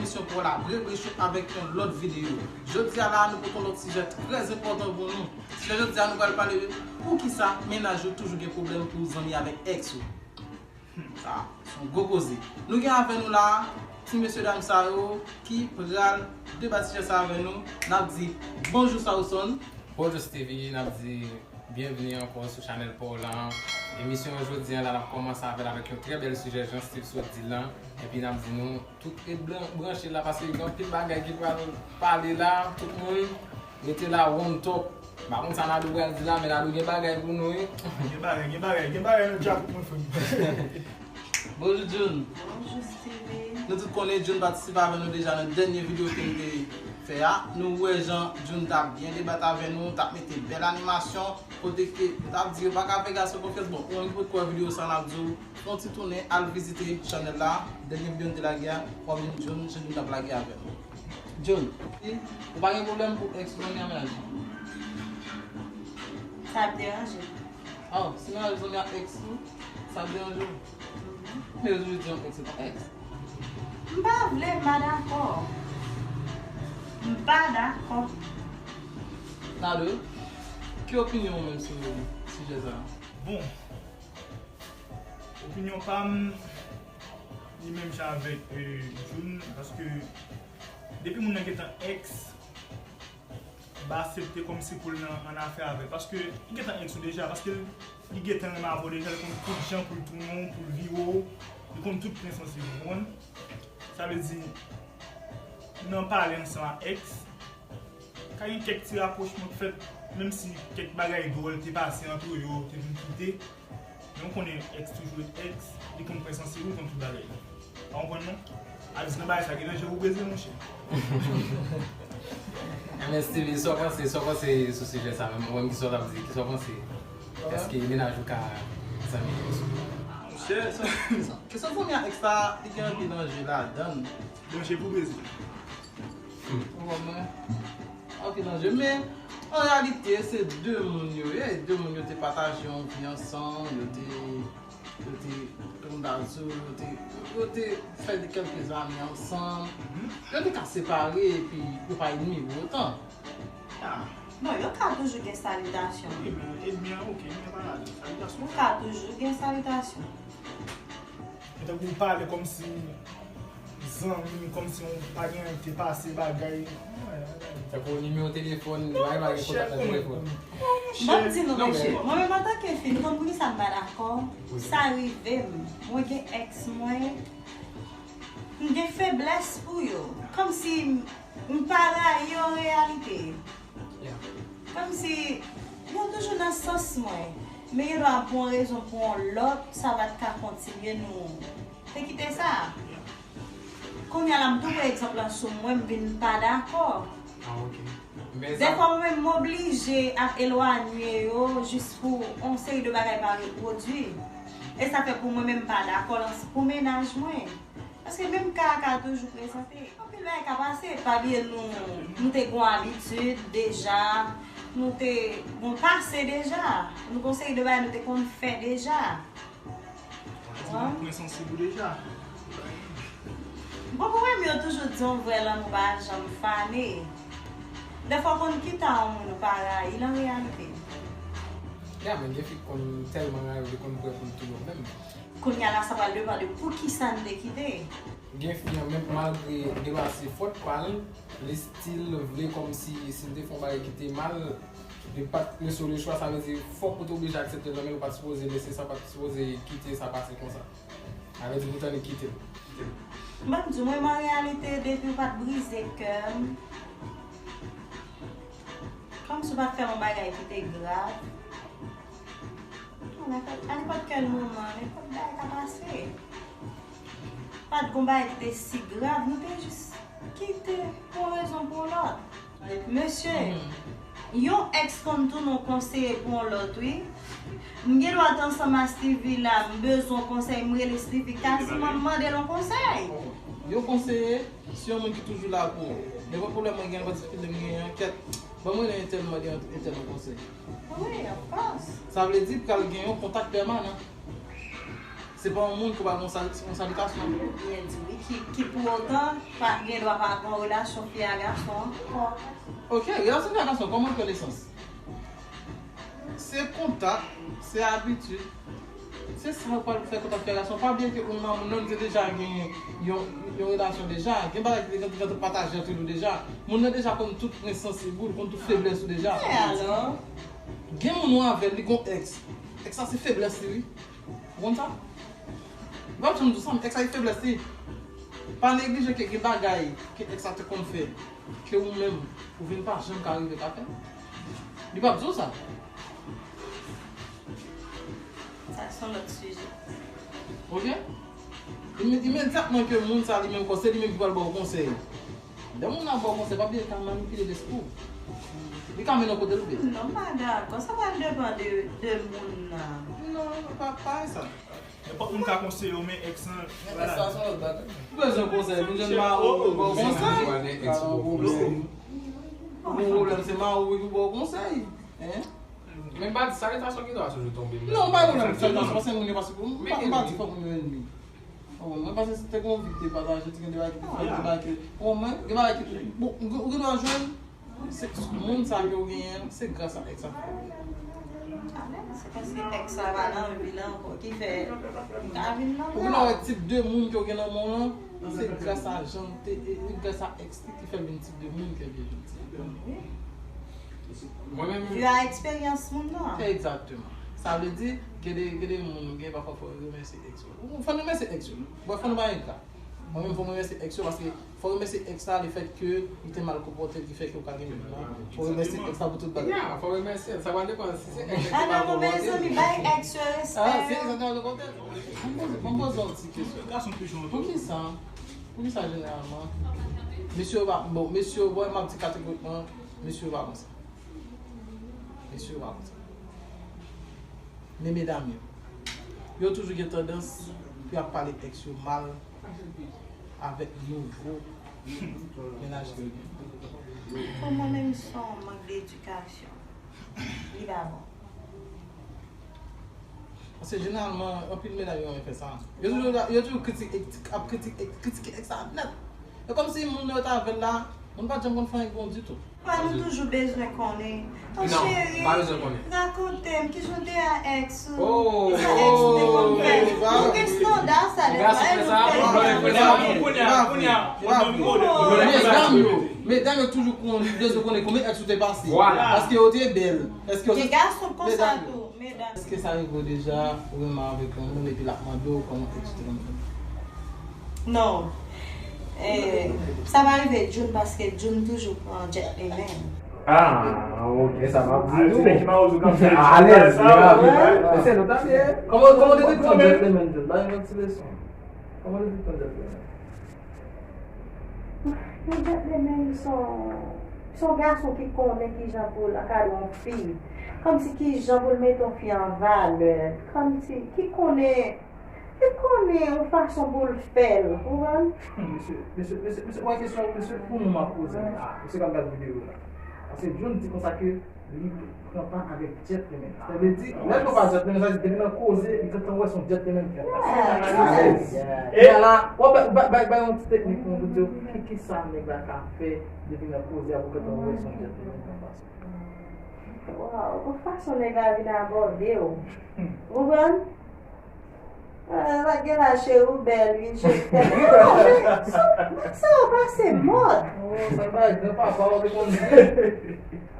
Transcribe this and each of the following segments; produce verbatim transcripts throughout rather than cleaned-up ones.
Emisyon pou la, Bre Bre Show avèk yon lòt videyo. Jodi a la, nou pote yon lòt sijè trè enpòtan pou nou. Sijè jodi a, nou pral pale de poukisa mennaj ou toujou gen pwoblèm pou zanmi avèk èks ou. Sa, se yon gwo koze. Nou gen avè nou la, ti mesye dam sa yo ki pral deba sijè sa avè nou. N ap di bonjou Sawson. Bonjou Stevie, n ap di byenvini ankò sou chanèl pa w lan. Emisyon jodi a la, n ap kòmanse avè l avèk yon trè bèl sijè, jan Steve sot di l lan. Epi n ap di nou, tout ret blan-, branche la, paske gen anpil bagay ki pral pale la, tout moun. Rete la, one top. M pa konn sa Nadou pral di la, men Nadou gen bagay pou nou, wi. Gen bagay, gen bagay, gen bagay nan djab pou mwen, frè m. Bonjou, Jun. Bonjou, Steven. Nou tout konnen Jun patisipe avè nou deja nan dènye videyo ke nou te fè a. Nou wè jan Jun t ap byen debat avè nou, t ap mete bèl animasyon, kote ke nou t ap di yo pa ka fè gason konfyans. Bon, ou menm ki potko wè videyo sa, n ap di w, fè yon ti tounen, al vizite chanèl la. Dènye videyo nou te lage a, w ap jwenn Jun, jan Jun t ap lage avè nou. Jun, ou pa gen pwoblèm pou èks ou zanmi a mennaj ou? Sa ap deranje. Oh, si mennaj ou zanmi a èks ou, sa ap deranje w? Men yo toujou di yon èks se pa èks. M pa vle, m pa dakò. M pa dakò. Nado, ki opinyon w menm sou sijè sa a? Bon, opinyon pa m, li menm jan avèk, euh, Jun, paske depi moun nan gentan èks, m pa aksepte kòmsi pou l nan, annafè avè l, paske li gentan èks ou deja, paske li gentan renmen avè w deja, li konn tout jan pou l tounen w, pou l vire w, li konn tout pwen sansiv ou, konprann? Sa vle di, nan pale ansanm ak èks, ka gen kèk ti rapwochman k fèt, menm si kèk bagay dwòl te pase ant yo, yo te vin kite. Men w konnen èks toujou ret èks, li konn pwen sansiv ou, li konn tout bagay. Pa konprann non? Alis nan bagay sa gen danje pou breze, monchè. Enben, Stevie, sa w panse, sa w panse sou sijè sa menm? Ou menm, kisa w t ap di, kisa w panse? Èske mennaj ou ka zanmi èks ou? Monchè, sa, kesyon zanmi ak èks la, li gen anpil anje ladan l. Danje pou breze. Ou konprann mwen? Anpil anje. Men, an reyalite, se de moun yo ye. De moun yo te pataje yon vi ansanm, yo te, yo te konn dazou, yo te, yo te fè de kèlke zane ansanm. Yo te ka separe, epi yo pa enmi pou otan. Ah. Non, yo ka toujou gen salitasyon. Wi, men enmi an, oke, men pa la, salitasyon. Yo ka toujou gen salitasyon. E tankou w pale kòmsi zanmi, kòmsi w pa gen anyen ki te pase, bagay. Tankou nimewo telefòn, bagay pa gen kontak nan telefòn. M ap di nou, mesye, mwen menm antanke fi, nou konn poukisa m pa dakò? Sa rive m. Mwen gen èks mwen, m gen feblès pou yo. Kòmsi m pa rayi yo an reyalite. Kòmsi yo toujou nan sans mwen. Men gen dwa pou yon rezon, pou yon lòt, sa pa t ka kontinye, nou te kite sa. Kounye a la, m tou pran egzanp lan sou mwen, m vin pa dakò. Ah, ok. Dèfwa, mwen menm, m oblije ap elwanye yo jis pou yon seri de bagay pa repwodui. E sa fè pou mwen menm, m pa dakò lan, pou mennaj mwen. Paske menm ka a ka toujou prezante. Anpil bagay ka pase. Pa bliye nou, nou te gon abitid deja, nou te gon pase deja. Nou gon seri de bagay nou te konn fè deja. Ou di nou pwen sansib ou deja. Bon, pou mwen, yo toujou di yon vrè lanmou pa janm fane. Dèfwa, w konn kite a yon moun ou pa rayi l an reyalite. Ya, men gen fi k konn tèlman rayi w, li konn prè pou l touye w menm. Kounye a la, sa pral depann de poukisa n te kite. Gen fi an, menm malgre de baz se fòt pa l, li still vle kòmsi si l te fè yon bagay ki te mal, li pa t lese w lechwa, sa vle di fòk ou te oblije aksepte l, men ou pa t sipoze lese sa, pa t sipoze kite sa pase konsa. Sa vle di poutan li kite l. Kite l. Ban m di w, mwen, an reyalite, depi w pa t brize kè m, kòmsi w pa t fè m yon bagay ki te grav, a nenpòt, a nenpòt kèl moman, nenpòt bagay ka pase. Pa t gon bagay ki te si grav, nou te jis kite pou yon rezon pou yon lòt. Mesye, yon èks konn tounen yon konseye pou yon lòt, wi. M gen dwa t ansanm a Stevie la, m bezwen yon konsèy, m rele Stevie kaziman, m mande l yon konsèy. Yon konseye, se yon moun ki toujou la pou ou. Nenpòt pwoblèm mwen gen, nenpòt difikilte m genyen, kèt, ban m rele entèl, mande entèl yon konsèy. Wi, of course. Sa vle di pral gen yon kontak pèmanan. Se pa yon moun ki ba yon sal- yon salitasyon. Byen di wi, ki, ki pou otan pa gen dwa pa gen yon relasyon fi a gason ankò. Ok, relasyon fi a gason, kòman l konesans? Se kontak, se abitid. Se sa yo pral fè kontak fi a gason. Pa bliye ke ou nan moun nan, li te deja gen yon, yon relasyon deja. Gen bagay ki te gen te pataje ant nou deja. Moun nan deja konn tout prensans ou, li konn tout feblès ou deja. E alò? Gen moun ou avè l, li gon ex. Ex la se feblès li, wi. Ou konn sa? Li p ap janm di w sa, men ex la se feblès li. Pa neglije ke gen bagay ke ex la te konn fè, ke ou menm, ou vin pa janm ka rive ka fè. Li p ap di w sa. Sa se yon lòt sijè. Ok? Imedyatman ke moun sa li menm kò, se li menm ki pral ba w konsèy. Lè moun nan ba w konsèy, pa bliye li ka manipile lespri w. Li ka mennen w kote l vle. Non, m pa dakò. Sa pral depann de, de moun nan. Non, pa, pa sa. Nenpòt moun ka konseye w, men ex lan. Men ex sa se yon lòt bagay. Ou bezwen konsèy, vin jwenn mari w pou ba w konsèy. Ou gen pwoblèm, se mari w ki pou ba w konsèy. Hein? Men m pa di salitasyon ki dwa toujou tonbe. Non, pa gen pwoblèm, salitasyon, paske moun yo pa sou, m pa, m pa di fòk moun yo ennmi. Bon, mwen panse se te gon vi te pataje, te gen de bagay ki te fèt, de bagay ki, bon, mwen, gen bagay ki, bon, ou gen dwa jwenn, se moun sa yo genyen, se gras a ex sa fè. Amen. Se paske ex sa pa nan vi la ankò ki fè li ka vin nan la. Ou gen dwa wè tip de moun ke w gen nan men w lan, se gras a jan te, e, e gras a ex li ki fè l vin tip de moun ke l ye jodi a. Mwen menm. Vye a eksperyans moun nan. Egzakteman. Sa vle di, gen de, gen de moun, gen pafwa fò w remèsye ex yo. Ou fò n remèsye ex yo. Bon, fò nou pa engra. Mwen menm, fò m remèsye ex yo, paske fò w remèsye ex la, lefèt ke li te mal konpòte l, ki fè ke w ka gen moun nan. Fò w remèsye ex la pou tout bagay. Ya, fò w remèsye l. Sa va depann si se ex la ki mal konpòte l. Mezanmi, bay ex yo respè. Ah, se egzakteman le kontrè. Mwen poze, mwen poze yon ti kesyon. Poukisa? Poukisa jeneralman mesye yo pa, bon, mesye yo, bon, m ap di kategorikman, mesye yo pa konsa. Mesye yo pa konsa. Men medam yo, yo toujou gen tandans pou y ap pale ex yo mal avèk nouvo mennaj ke yo gen. Pou mwen menm, se yon mank de edikasyon. Li pa bon. Paske jeneralman, anpil medam yo renmen fè sa. Yo toujou, yo toujou kritike, ap kritike, kritike ex la nèt. E kòmsi moun yo t avè l la, moun pa t janm konn fè anyen pou yo ditou. Papa, nou toujou bezwen konnen. Oh, cheri, rakonte m, kijan w te a ex ou? Kisa ex ou te konn fè? Nou gen estanda sa, lè nou fè. Medam yo, medam yo toujou bezwen konnen konbyen ex ou te pase. Paske yo te bèl. Gen gason konsa tou. Èske sa rive w deja, ou renmen avèk yon moun epi l ap mande w kòman ex ou te konn fè? Non. Eh, sa pa rive June paske June toujou pran gentleman. Ah, ok, sa m ap di tou. Alèz, bravo. Mesye, nou ta byen. Kòman, kòman w te pran gentleman, June? Ba nou yon ti leson. Kòman w te pran gentleman? Yon gentleman, se yon, se yon gason ki konnen kijan pou l ankadre yon fi. Kòmsi kijan pou l mete yon fi an valè. Kòmsi, ki konnen, ki konnen yon fason pou l fè l, ou konprann? Mesye, mesye, mesye, mesye, mwen kesyon, mesye, pou nou m ap poze la. Mesye k ap gade videyo la. Paske June di konsa ke li pran pa avèk gentleman. Sa vle di, lè l pran pa gentleman, sa vle di depi nan koze, li gentan wè se yon gentleman ki fèt la. Alèz. E la, w ap bay, bay, bay yon ti teknik pou nou di yo, ki, ki sa nèg la ka fè depi nan koze a pou gentan wè se yon gentleman ki ap pase. Waw, pou fason nèg la vin abòde w. Ou konprann? Ah, sa gen la, cheri, ou bèl, wi, je t'aime. Sa, sa yo pase mòd. Oh, sa bay granpapa w te konn di.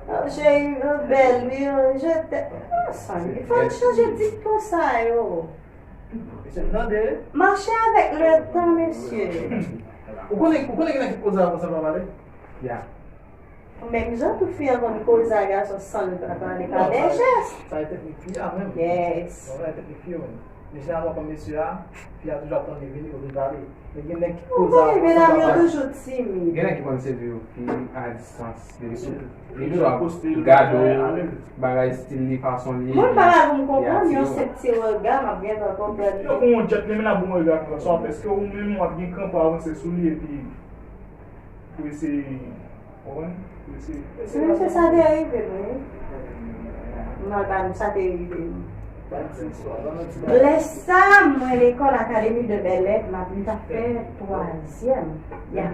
Oh, cheri, ou bèl, wi, oh, je t'aime. Ah, sa, fò n chanje dikton sa yo. Mesye, tande. Mache avèk le tan, mesye. Ou konnen, ou konnen ki nèg ki poze avan sa pa pale? Ya. Menm jan tou fi an konn koze a gason san l pa pale, pa de jès. Sa e teknik fi a menm. Yes. Sa e teknik fi yo menm. Men jeneralman kòm mesye a, fi a toujou ap tann li vini pou vin pale. Men gen nèg ki koze a, medam yo toujou timid. Gen nèg ki konn sedui yon fi a distans. Li toujou ap gade w, bagay stil li, fason li. Mwen pa la pou m konprann, yon senp ti rega, m ap gentan konprann li. Yo pou yon djèt, men men ap bon rega konsa, paske ou menm w ap gen kran pou avanse sou li, epi pou eseye, konprann? Pou eseye. Si mesye sa te rive m, wi. M al ba nou sa te rive m. Lè sa, mwen lekòl Académie de Bel Air, m ap, m t ap fè twazyèm. Ya.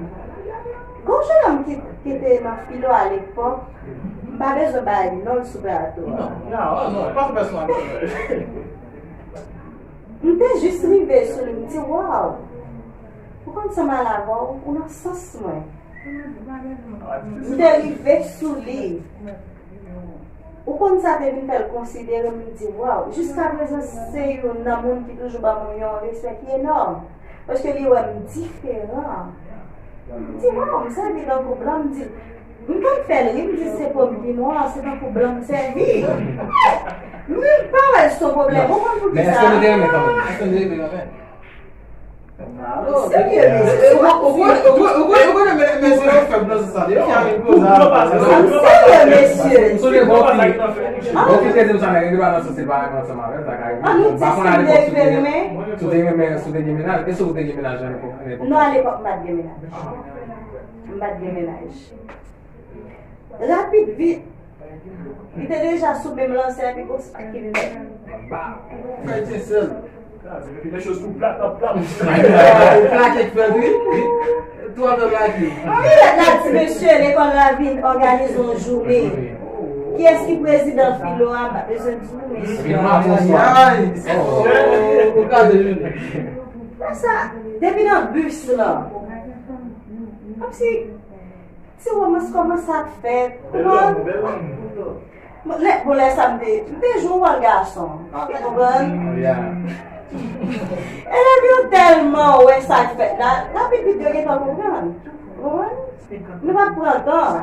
Gon jennonm ki, ki te nan filo alepòk, m pa bezwen ba li non l sou plato a. Non, non, non, pa fè sa. M te jis rive sou li, m di, "Waw, ou konn sa m al avè w, ou nan sans mwen." M te rive sou li. Ou konn sa te vin fè l konsidere m, li di, "Waw, jiskaprezan se youn nan moun ki toujou ban mwen yon respè ki enòm." Paske li wè m diferan. M di, "Waw, m sèvi tankou blan," m di, m konn fè l ri, m di, "Se po m ki nwa, se tankou blan m sèvi." M pa wè l se yon pwoblèm. Ou konn poukisa? Men èske nou te renmen kanmenm? Èske nou te renmen kanmenm? Serye, mesye. Ou konnen mesye yo fèb nan sa. Depi a vin koze a. Serye, mesye. Ou konnen bon fi. Bon fi te di m sa, nèg yo pa nan sanse pa renmen ansanm avè l, sa ka rive. Bon, m pa konn alepòk si w te renmen, si w te gen mennaj, èske w te gen mennaj nan epòk, nan epòk? Non, alepòk, m pa t gen mennaj. M pa t gen mennaj. Rapid, vit. Li te deja sou menm lansè, epi gon sa ki vin fè. Fè etensèl. Kraze, mete les choses sou plat, plat, plat. Plake k fèt, wi. Tou afè plake. Pi lèd la di, "Mesye, lekòl la vin òganize yon jounen." Kiyès ki prezidan filo a? M pa bezwen di w, mesye. Ay, ay. Ou kraze jounen. Sa, depi nan bis lan. Kòmsi Ti womans kòmanse ap fèt. Ou konprann? Lè, bon, lè sa m te, m te jwe wòl gason. Ou konprann? Elèv yo tèlman wè sa k fèt la, rapid vit yo gentan konprann. Ou konprann? Nou pa pran tan.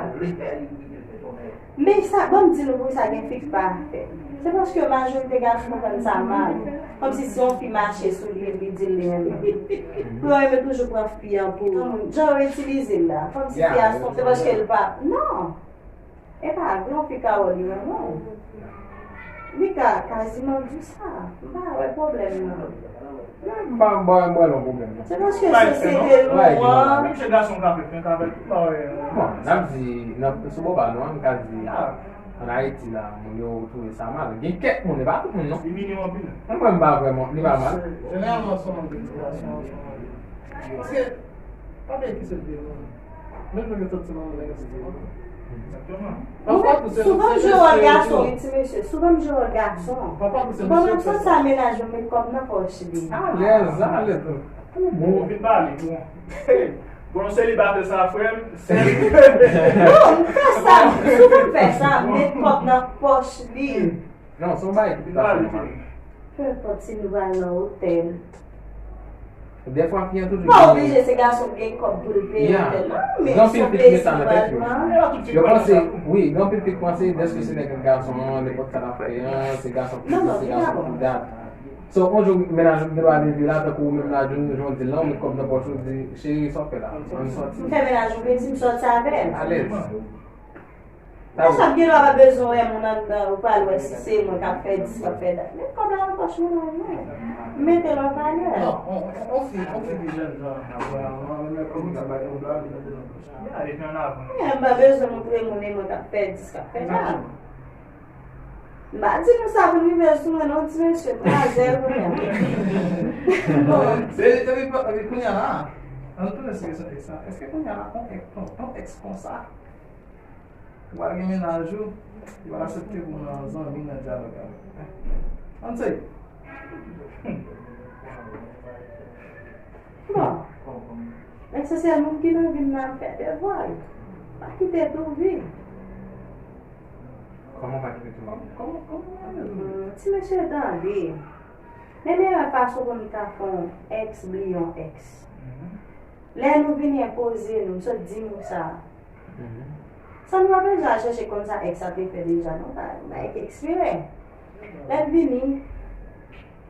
Men sa, ban m di nou poukisa gen fi k pa fè. Se paske majorite gason konprann sa mal. Kòmsi si yon fi mache sou li epi di l li renmen. Pou yo renmen toujou pran fi an pou jan yo itilize l la. Kòmsi fi a se paske l pa. Non. E pa vre, yon fi ka wè li renmen w. Li ka kaziman di sa. M pa wè pwoblèm nan. M pa, m pa, m pa wè non pwoblèm nan. Se paske sosyete nou an. Menm jan gason ka fè frenk avèk tout bagay. Bon, n ap di, nan, sou bò pa nou an, m ka di, ann Ayiti la, moun yo twouve sa mal. Gen kèk moun, e pa tout moun non. Li minye anpil. Mwen, mwen, m pa vrèman, li pa mal. Jeneralman, se yon mank de edikasyon. Paske, pa bliye ki se vye moun. Menm jan yo sòti nan yon lengèstik. Souvan m jwe wòl gason, wi, ti mesye. Souvan m jwe wòl gason. Bon, m ap santi sa mennaj mwen met kòb nan pòch li. Alèz, alèz. Ou bon. Ou vin pale, bon. Bon, selibatè sa, frè m. Non, m fè sa. Souvan m fè sa. M met kòb nan pòch li. Non, se yon bagay ki pi fasil nòmal. Peu importe si nou pral nan otèl. Dèfwa fi an toujou. Pa oblije se gason ki gen kòb pou l peye otèl la, men se yon plezi nou pral pran. Yo panse, wi, gen anpil fi k panse, dèske se nèg ak gason an, nenpòt sa n ap fè an, se gason ki di, se gason ki dat. So, yon jou, mennaj ou gen dwa leve la, tankou ou menm la, John, John di l lan, ou met kòb nan pòch ou, di, "Cheri, sa w fè la? Ann sòti." M fè mennaj ou plezi, m sòti avè l. Alèz. Sa m gen dwa pa bezwen wè moun anndan, ou pral wè si se mwen k ap fè dis, k ap fè dat. Met kòb la nan pòch mennaj mwen. M mete l an valè. Non, on, on, on fi, on fi ki jèn jan, apre, mwen, mwen, mwen, kòm sa bay kòb la, li mete nan pòch. Ya, epi ann avan. Ya, m pa bezwen montre moun e mwen k ap fè dis, k ap fè dat. M pa di nou sa pou n rive sou mwen non, ti mesye, m kraze l kounye a. Bon. Se, epi, epi kounye a la, ann tounen sou kesyon èks la. Èske kounye a la, on èks, on, on èks konsa, ou pral gen mennaj ou, li pral aksepte pou w nan zanmi, nan dyalòg avèk ou. Ann seri. Bon. Èk se sèl moun ki nan vi m nan ap fè devwa l. Pa kite tou vi. Kòman pa kite tou vi? Kòman, kòman, kòman? Ti mesye tande. Men meyè fason pou n ka fè yon èks bliye yon èks. Lè nou vini enpoze nou, m sot di nou sa. San nou pa bezwen al chèche konn sa èks la te fè deja, non, sa, bagay ki ekspire. Lè l vini,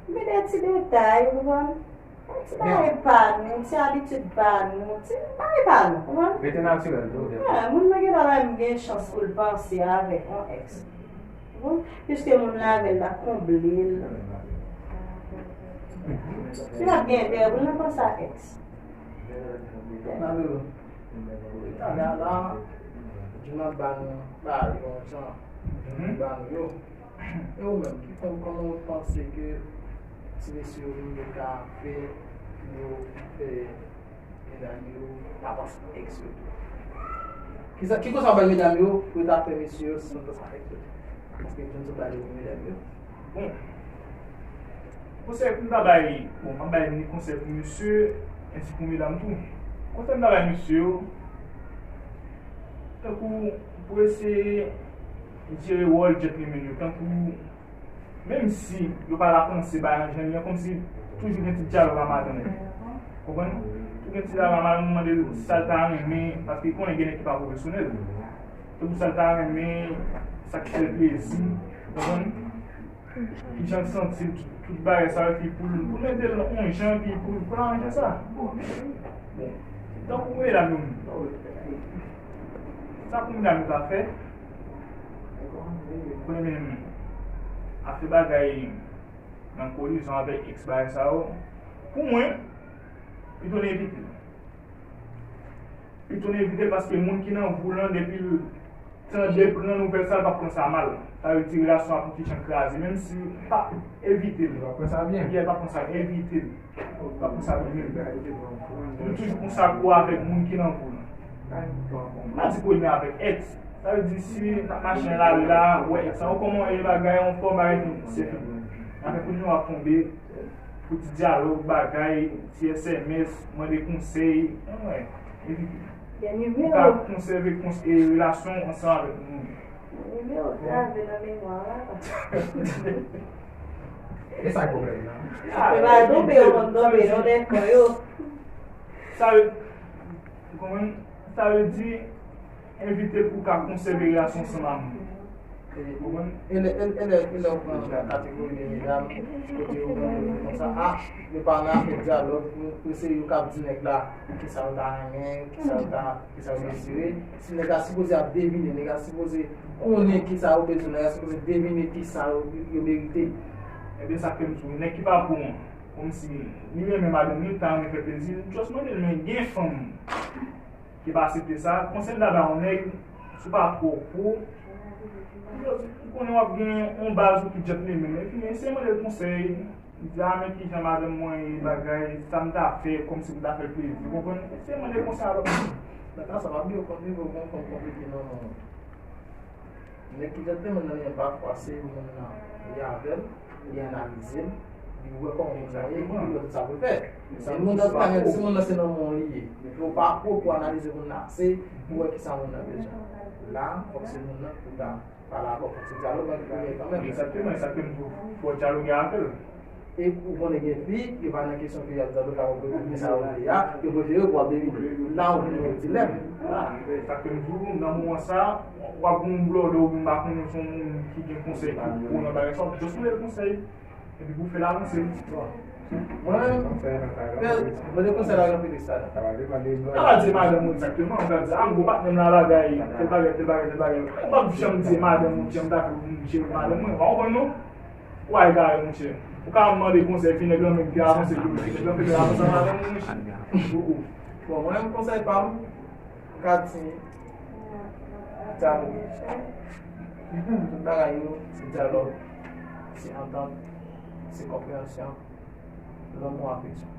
gen de ti detay, ou konprann? Ti bagay pa nou, ti abitid pa nou, ti bagay pa nou, ou konprann? Rete natirèl, tou, de fwa. Moun nan gen dwa pa menm gen chans pou l panse avèk yon èks. Bon, piske moun nan avè l la konble l. Li p ap gen enterè pou l nan panse a èks. Talè a la, John ap ba nou bagay yo, jan, li ba nou yo. E ou menm, ki fòm, kòman w panse ke ti mesye yo menm yo ka fè pou yo fè medam yo pa panse a èks yo tou? Kisa, ki konsèy w bay medam yo pou yo ta fè mesye yo san panse a èks yo tou? Paske m jwenn sou pale pou medam yo. Bon, konsèy pou m ta bay, bon, m ap bay ni konsèy pou mesye, ensi pou medam tou. Konsèy m ta bay mesye yo, tankou pou eseye jere wòl djètlemen yo, tankou menm si yo pa la panse bagay an jan li ye, kòmsi toujou gen ti dyalòg a madanm li. Konprann? Toujou gen ti dyalòg a madanm li, mande l sa l ta renmen, paske konnen gen nèg ki pa pwofesyonèl. Tankou sa l ta renmen, sa k fè l plezi, konprann? Kijan l santi l, tout, tout bagay sa yo, epi pou l, pou l mete l yon jan, epi pou, pou l aranje sa. Bon, tankou medam yo menm. Sa pou medam yo ka fè, premye menm, afè bagay nan kolizyon avèk èks bagay sa yo, pou mwen, pito n evite l. Pito n evite l, paske moun ki nan vi w lan, depi l tande pran nouvèl sa, l p ap pran sa mal. Sa vle di relasyon ap yon ti jan kraze, menm si pa evite l. Li p ap pran sa byen. Yeah, li p ap pran sa byen, evite l. Li p ap pran sa byen. Nou toujou konsa pou avèk moun ki nan vi w lan. M pa di premye avèk èks. Sa vle di si n ap mache nan lari la, ou wè èks la, ou kòman e bagay, yon fòm bagay fini, se fini. Apre kounye a w ap tonbe pou ti dyalòg, bagay, ti S M S, mande konsèy. Anmwey, evite. Gen nimewo. Ou ka konsève kons-, e, relasyon ansanm avèk moun. Gen nimewo grave nan memwa w la. E sa k pwoblèm nan? Ah, e pa tonbe, yo konn tonbe nan dèkò yo. Sa vle, ou konprann? Sa vle di, evite pou w ka konsève relasyon ansanm a moun. E, ou konprann? E lè, e, e lè, e lè w pran kategori de medam, kote yo pran yo konsa, ah, yo pa nan afè dyalòg, pou, pou se yo k ap di nèg la, kisa yo ta renmen, kisa yo ta, kisa yo dezire. Si nèg la sipoze ap devine, nèg la sipoze konnen kisa yo bezwen, nèg la sipoze devine kisa yo, yo merite. Ebyen, sa k fè m di w, nèg ki pa bon, kòmsi, li renmen madanm li, li ta renmen fè plezi, just mande l, men gen fanm ki pa aksepte sa. Konsèy m ta ba yon nèg, si w pa twò gwo, ou konnen w ap gen yon baz ou ki djèt li menm. Epi, eseye mande l konsèy. Di, a, men kijan madanm mwen ye, bagay, sa m ta fè, kòmsi m ta fè l plezi. Ou konprann? Eseye mande l konsèy a lòt moun. Nan ka sa, pa bliye, w konn rive w gen yon fanm konplike nan men w. Men ki egzakteman nan li an, pafwa se moun nan, li avè l, li analize l, li wè kòman moun nan ye, li wè tout sa pou l fè. Si moun nan pa gen, si moun nan se nan men w li ye, men ke w pa poko analize moun nan ase pou wè kisa moun nan bezwen. La, fòk se moun nan ki pou ta pale avè w, fòk se dyalòg lan ki pou gen kanmenm. Egzakteman, e sa k fè m di w, fò w dyaloge avè l. E ou konnen gen fi, yo pa nan kesyon ke y ap di, an tou ka, yo prefere gen sa yo vle a, yo prefere pou w ap devine. La, ou vin nan yon dilèm. Ah, sa k fè m di w, nan moman sa, w ap gen yon blòdè oubyen m pa konnen se yon moun ki gen konsèy ki pou nan bagay sa, w ap just mande l konsèy. Epi pou fè l avanse. Mwen, mwen, mwen te konsèy la gen Felix la. Sa va di madanm ou egzakteman, ou ka di, a, m gwo patnè m la bagay, tèl bagay, tèl bagay, tèl bagay. Ou p ap janm di madanm ou, janm ta fè pou m jere madanm mwen, ou pa konprann non? Ou al egare, monchè. Ou ka mande konsèy, fi nèg lan menm ki avanse pou li, fi nèg lan fè bèl avanse anba men nou, monchè. Bon, mwen menm konsèy pa m, m ka di, dyaloge. Tout bagay yo, se dyalòg, se antant, se konpreyansyon, lanmou, afeksyon.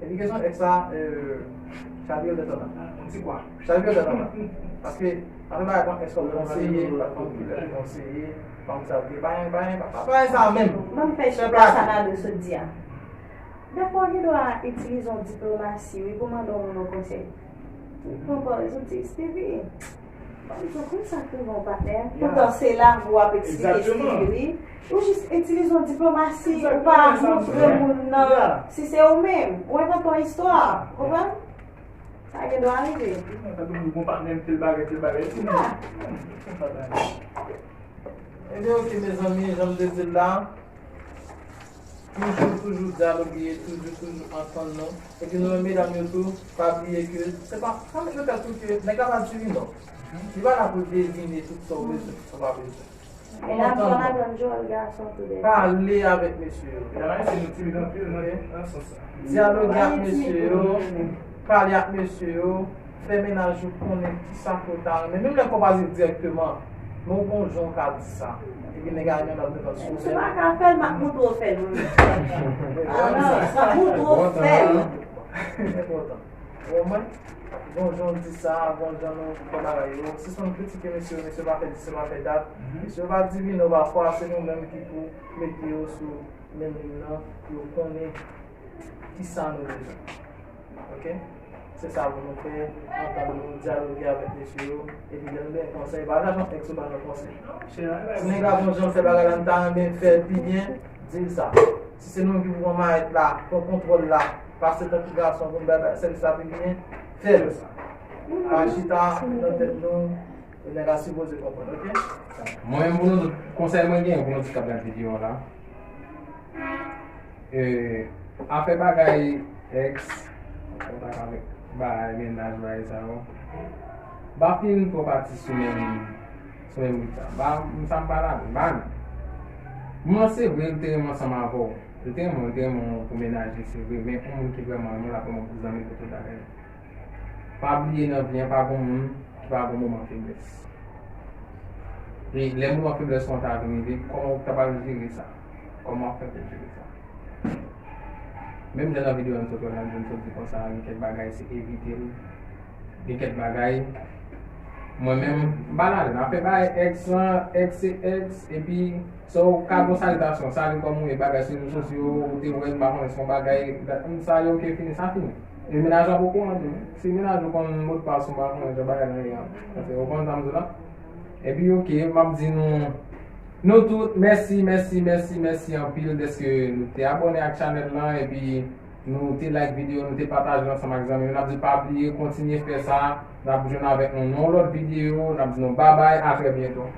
Epi kesyon èks la, euh, Xavier de Tona. Ti kwa? Xavier de Tona. Paske, anfen, bagay kon èks kòm konseye, pa kòm konseye, pa kòm sa, pa, pa, pa, pa, pa sa menm. Ban m fè chita sa Nado sot di a. Dèfwa, w gen dwa itilize yon diplomasi, wi, pou mande yon moun yon konsèy. Pran pa, yo di, Stevie, ban m di w konn sa k rive yon patnè. Poutan, se la pou w ap eksplike Stevie, wi. Ou jis itilize yon diplomasi, ou pa montre moun nan si se ou menm. Ou envante yon istwa, konprann? Sa gen dwa rive. Sa gen dwa rive, yon patnè m, tèl bagay, tèl bagay. Ebyen, oke, mezanmi, jan m te di l la, toujou, toujou dyaloge, toujou, toujou antann nou. Epi nou menm medam yo tou, pa bliye ke se pa, pa met nan tèt ou ke nèg la pa diri non. Li pa la pou l devine tout sa w bezwen, tout sa w pa bezwen. Medam, fò n aprann jwe wòl gason tou, bebe. Pale avèk mesye yo. Medam ayisyen, nou timid anpil nan, nan sans sa. Dyaloge ak mesye yo, pale ak mesye yo, fè mennaj ou konnen kisa ke w ta renmen. Menm lè w pa di l dirèkteman, Men w gon jan w ka di sa. Epi nèg a menm ap defann sou Ou pa ka fè l, m ap montre w fè l mwen menm. Alan, m ap montre w fè l. Enpòtan. Ou konprann? Gon jan w di sa, gon jan nou fè bagay yo. Sispann kritike mesye yo, mesye yo pa fè dis, yo pa fè dat. Mesye yo pa divine, yo pa fwa, se nou menm ki pou mete yo sou menm liy nan, pou yo konnen kisa nou bezwen. Ok? Se sa pou nou fè, antann nou, dyaloge avèk mesye yo, epi lè nou gen konsèy, pa jajan èks ou ba nou konsèy. Si nèg la gon jan fè bagay la, m ta renmen fè l pi byen, di l sa. Si se nou ki pou pran mayèt la, pran kontwòl la, pase tankou gason pou n bay sèvis la pi byen, fè l. Pa chita nan tèt nou, nèg la sipoze konprann, ok? Mwen menm pou nou tout, konsèy mwen gen pou nou tout k ap gad videyo a la. E, afè bagay èks, kontak avèk bagay mennaj, bagay sa yo. M pa fin twò pati sou menm, sou menm rit sa. M pa, m sa m pa ladan, m pa nan. Mwen se vre, m te renmen ansanm avè w. M te renmen, m te renmen w pou mennaj li, se vre. Men yon moun ki vrèman renmen w, l ap renmen w pou zanmi, pou tout bagay. Pa bliye nan vi an, pa gon moun ki pa gon moman feblès. E lè moman feblès ou an ta vin rive, kòman ou ta pral jere sa? Kòman w ap fè pou w jere sa? Menm jan nan videyo a n sot wè la, n sot di konsa, gen kèk bagay se evite l. Gen kèk bagay, mwen menm, m pa ladan. Afè bagay èks lan, èks se èks, epi sa w ka gon salitasyon, sali kòman w ye, bagay sou rezo sosyo, ou te wè l, m pa konnen se yon bagay, dat, sa yo ke fini, sa fini. E mennaj lan poko antre. Si mennaj ou konn modpas ou pa konnen jan bagay lan ye an. Paske ou konn sa m di la. Epi ok, m ap di nou, nou tout, mèsi, mèsi, mèsi, mèsi anpil dèske nou te abòne ak chanèl lan, epi nou te like videyo, nou te pataje l ansanm ak zanmi nou. N ap di pa bliye, kontinye fè sa. N ap jwenn avèk nou nan yon lòt videyo. N ap di nou babay, a trè byento.